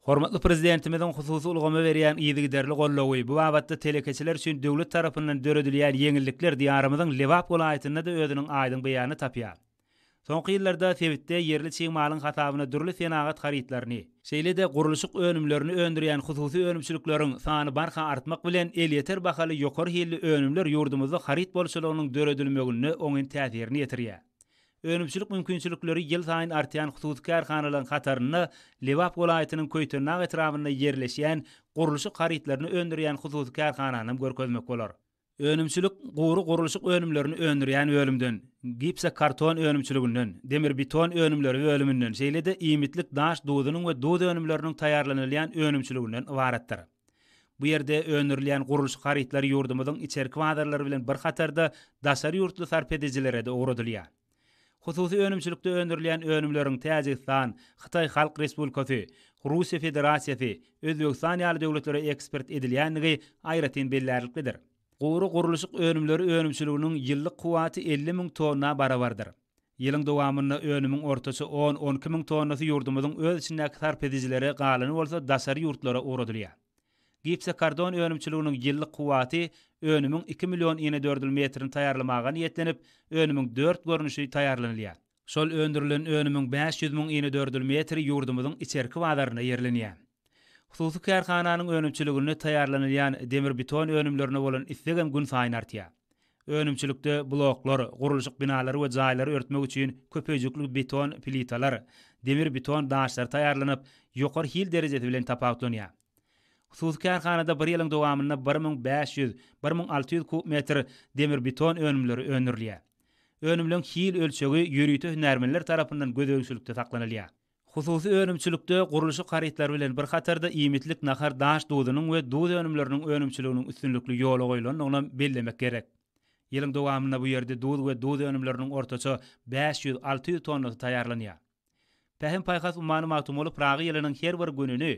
Hormatly Prezidentimiziň hususy ulgama berýän yzygiderli goldawy, bu babatda telekeçiler üçin döwlet tarapyndan döredilýän ýeňillikler Diýarymyzyň Lebap welaýatynda-da özüniň aýdyň beýanyny tapýar. Soňky ýyllarda sebitde ýerli çig malyň hasabyna dürli senagat harytlaryny, şeýle-de gurluşyk önümlerini öndürýän hususy önümçilikleriň sany barha artmak bilen, elýeter bahaly ýokary hilli önümler ýurdumyzda haryt bolçulygynyň döredilmeginde oňyn täsirini ýetirýär. Önümçilik mümkinçilikleri ýylsaýyn artýan hususy kärhanalaryň hatarynda Lebap welaýatynyň Köýtendag etrabynda ýerleşýän gurluşyk harytlaryny öndürýän hususy kärhananam görkezmek bolar. Önümçilik gury gurluşyk önümlerini öndürýän bölümden, gipsokarton önümçiliginden, demirbeton önümleri bölüminden, şeýle-de iýmitlik daş duzunyň we duz önümleriniň taýýarlanylýan önümçiliginden ybaratdyr. Bu ýerde öndürilýän gurluşyk harytlary ýurdumyzyň içerki bazarlary bilen bir hatarda daşary ýurtly sarp edijilere-de ugradylýar. Hususy önümçilikde öndürilýän önümleriň Täjigistan, Hytaý Halk Respublikasy, Russiýa Federasiýasy, Özbegistan ýaly döwletlere eksport edilýändigi aýratyn bellärliklidir. Gury gurluşyk önümleri önümçiliginiň ýyllyk kuwwaty 50 müň tonna barabardyr. Ýylyň dowamynda önümiň ortaça on-on iki müň tonnasy ýurdumyzyň öz içindäki sarp edijilere, galany bolsa daşary ýurtlara ugradylýar. Gipsokardon önümçiliginiň ýyllyk kuwwaty önümiň iki million inedördül metrini taýýarlamaga niýetlenip, önümiň dört görnüşi taýýarlanylýar. Şol öndürilen önümiň 500 müň inedördül metri ýurdumyzyň içerki bazarynda ýerlenýär. Hususy kärhananyň önümçiliginde taýýarlanylýan demir-beton önümlerine bolan islegem günsaýyn artýar. Önümçilikde bloklar, gurluşyk binalary we jaýlary örtmek üçin köpöýjükli beton plitalar, demir-beton daşlary taýýarlanyp, ýokary hil derejesi bilen tapawutlanýar. Hususy kärhanada bir ýylyň dowamynda 1500, 1600 kub metr demir-beton önümleri öndürilýär. Önümleň hil ölçegi ýörite hünärmenler tarapyndan gözegçilikde saklanylýar. Hususy önümçilikde gurluşyk harytlary bilen bir hatarda iýmitlik nahar daş duzunyň we duz önümleriniň önümçiliginiň üstünlikli ýola goýlandygynam bellemek gerek. Ýylyň dowamynda bu ýerde duz we duz önümleriniň ortaça 500-600 tonnasy taýýarlanýar. Pähim-paýhas ummany Magtymguly Pyragy ýylynyň her bir gününi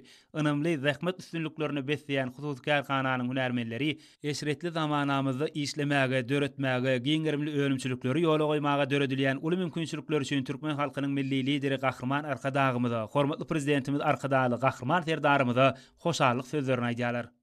ynamly zähmet üstünliklerine besleýän hususy kärhananyň hünärmenleri eşretli zamanamyzda işlemäge, döretmäge, giň gerimli önümçilikleri ýola goýmaga döredilýän uly mümkinçilikler üçin türkmen halkynyň Milli Lideri Gahryman Arkadagymyza, hormatly Prezidentimiz Arkadagly Gahryman Serdarymyza hoşallyk sözlerini aýdýarlar.